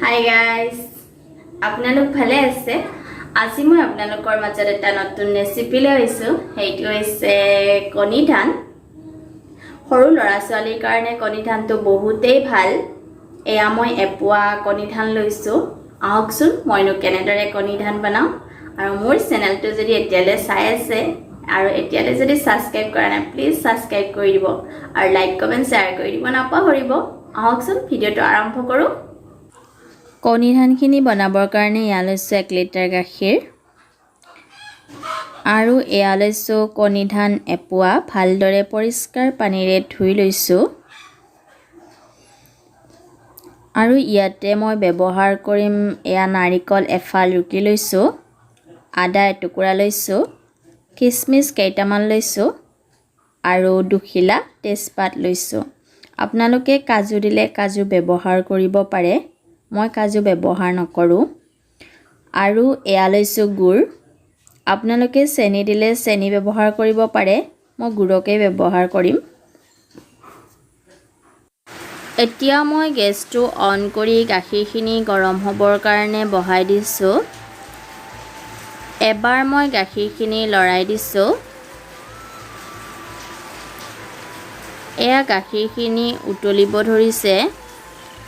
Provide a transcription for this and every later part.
Hi guys, আপোনালোক ভালে আছে? আজি মই আপোনালোকৰ মাজত এটা নতুন ৰেচিপি লৈ আহিছোঁ। সেইটো হৈছে কণী ধান। সৰু ল'ৰা ছোৱালীৰ কাৰণে কণী ধানটো বহুতেই ভাল। এয়া মই এপোৱা কণী ধান লৈছোঁ। আহকচোন, মইনো কেনেদৰে কণী ধান বনাওঁ। আৰু মোৰ চেনেলটো যদি এতিয়ালৈ চাই আছে আৰু এতিয়ালৈ যদি ছাবস্ক্ৰাইব কৰা নাই, প্লিজ ছাবস্ক্ৰাইব কৰি দিব আৰু লাইক, কমেণ্ট, শ্বেয়াৰ কৰি দিব নাপাহৰিব। আহকচোন, ভিডিঅ'টো আৰম্ভ কৰোঁ। কণী ধানখিনি বনাবৰ কাৰণে এয়া লৈছোঁ 1 লিটাৰ গাখীৰ আৰু এয়া লৈছোঁ কণী ধান এপোৱা। ভালদৰে পৰিষ্কাৰ পানীৰে ধুই লৈছোঁ। আৰু ইয়াতে মই ব্যৱহাৰ কৰিম এয়া নাৰিকল এফাল ৰুকি লৈছোঁ, আদা এটুকুৰা লৈছোঁ, খিচমিচ কেইটামান লৈছোঁ আৰু দুখিলা তেজপাত লৈছোঁ। আপোনালোকে কাজু দিলে কাজু ব্যৱহাৰ কৰিব পাৰে, মই কাজু ব্যৱহাৰ নকৰোঁ। আৰু এয়া লৈছোঁ গুড়। আপোনালোকে চেনি দিলে চেনি ব্যৱহাৰ কৰিব পাৰে, মই গুড়কে ব্যৱহাৰ কৰিম। এতিয়া মই গেছটো অন কৰি গাখীৰখিনি গৰম হ'বৰ কাৰণে বহাই দিছোঁ। এবাৰ মই গাখীৰখিনি লৰাই দিছোঁ। এয়া গাখীৰখিনি উতলিব ধৰিছে।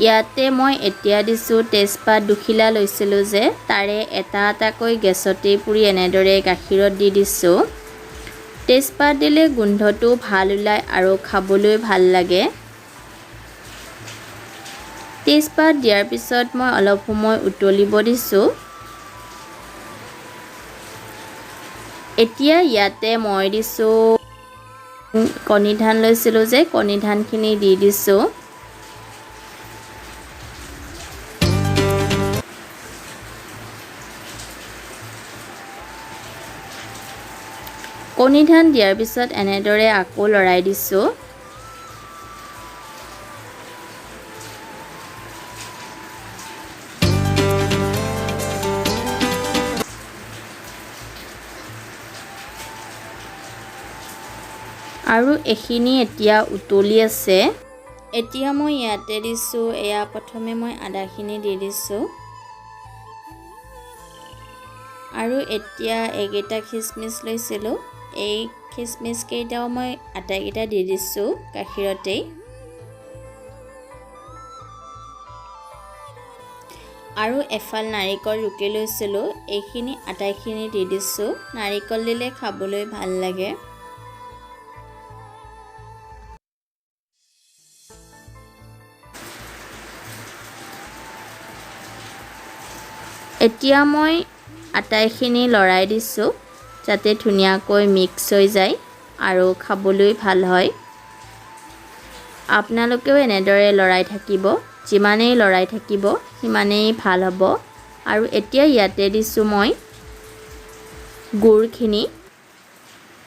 ইয়াতে মই এতিয়া দিছোঁ তেজপাত দুখিলা লৈছিলোঁ যে, তাৰে এটা এটাকৈ গেছতেই পুৰি এনেদৰে গাখীৰত দি দিছোঁ। তেজপাত দিলে গোন্ধটো ভাল ওলায় আৰু খাবলৈ ভাল লাগে। তেজপাত দিয়াৰ পিছত মই অলপ সময় উতলিব দিছোঁ। এতিয়া ইয়াতে মই দিছোঁ কণী ধান লৈছিলোঁ যে, কণী ধানখিনি দি দিছোঁ। কণী ধান দিয়াৰ পিছত এনেদৰে আকৌ লৰাই দিছোঁ। আৰু এইখিনি এতিয়া উতলি আছে। এতিয়া মই ইয়াতে দিছোঁ, এয়া প্ৰথমে মই আদাখিনি দি দিছোঁ আৰু এতিয়া এইকেইটা খিচমিচ লৈছিলোঁ, এই খিচমিচকেইটাও মই আটাইকেইটা দি দিছোঁ গাখীৰতেই। আৰু এফাল নাৰিকল ৰুকি লৈছিলোঁ, এইখিনি আটাইখিনি দি দিছোঁ। নাৰিকল দিলে খাবলৈ ভাল লাগে। এতিয়া মই আটাইখিনি লৰাই দিছোঁ, যাতে ধুনীয়াকৈ মিক্স হৈ যায় আৰু খাবলৈ ভাল হয়। আপোনালোকেও এনেদৰে লৰাই থাকিব, যিমানেই লৰাই থাকিব সিমানেই ভাল হ'ব। আৰু এতিয়া ইয়াতে দিছোঁ মই গুড়খিনি।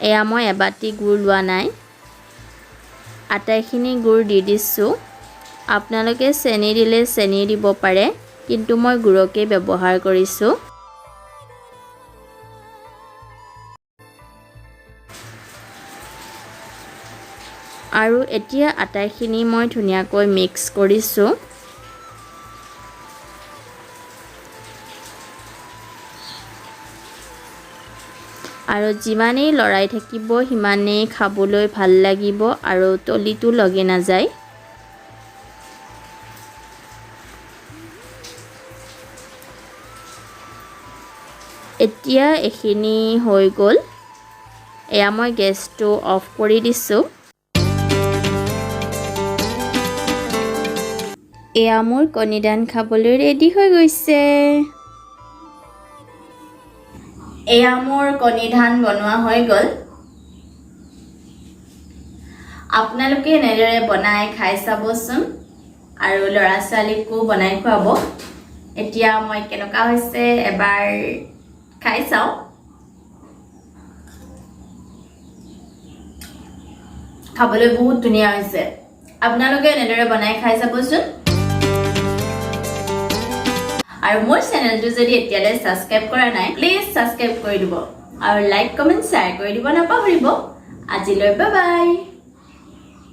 এয়া মই এবাতি গুড় লোৱা নাই, আটাইখিনি গুড় দি দিছোঁ। আপোনালোকে চেনি দিলে চেনি দিব পাৰে, কিন্তু মই গুড়কে ব্যৱহাৰ কৰিছোঁ। আৰু এতিয়া আটাইখিনি মই ধুনীয়াকৈ মিক্স কৰিছোঁ। আৰু যিমানেই লৰাই থাকিব সিমানেই খাবলৈ ভাল লাগিব আৰু তলিটো লাগি নাযায়। এতিয়া এইখিনি হৈ গ'ল। এয়া মই গেছটো অফ কৰি দিছোঁ। এয়া মোৰ কণী ধান খাবলৈ ৰেডি হৈ গৈছে। এয়া মোৰ কণী ধান বনোৱা হৈ গ'ল। আপোনালোকে এনেদৰে বনাই খাই চাবচোন আৰু ল'ৰা ছোৱালীকো বনাই খুৱাব। এতিয়া মই কেনেকুৱা হৈছে এবাৰ খাই চাওঁ। খাবলৈ বহুত ধুনীয়া হৈছে। আপোনালোকে এনেদৰে বনাই খাই চাবচোন। আৰু মোৰ চেনেলটো যদি এতিয়ালৈ ছাবস্ক্ৰাইব কৰা নাই, প্লিজ ছাবস্ক্ৰাইব কৰি দিব আৰু লাইক, কমেণ্ট, শ্বেয়াৰ কৰি দিব নাপাহৰিব। আজিলৈ বাই বাই।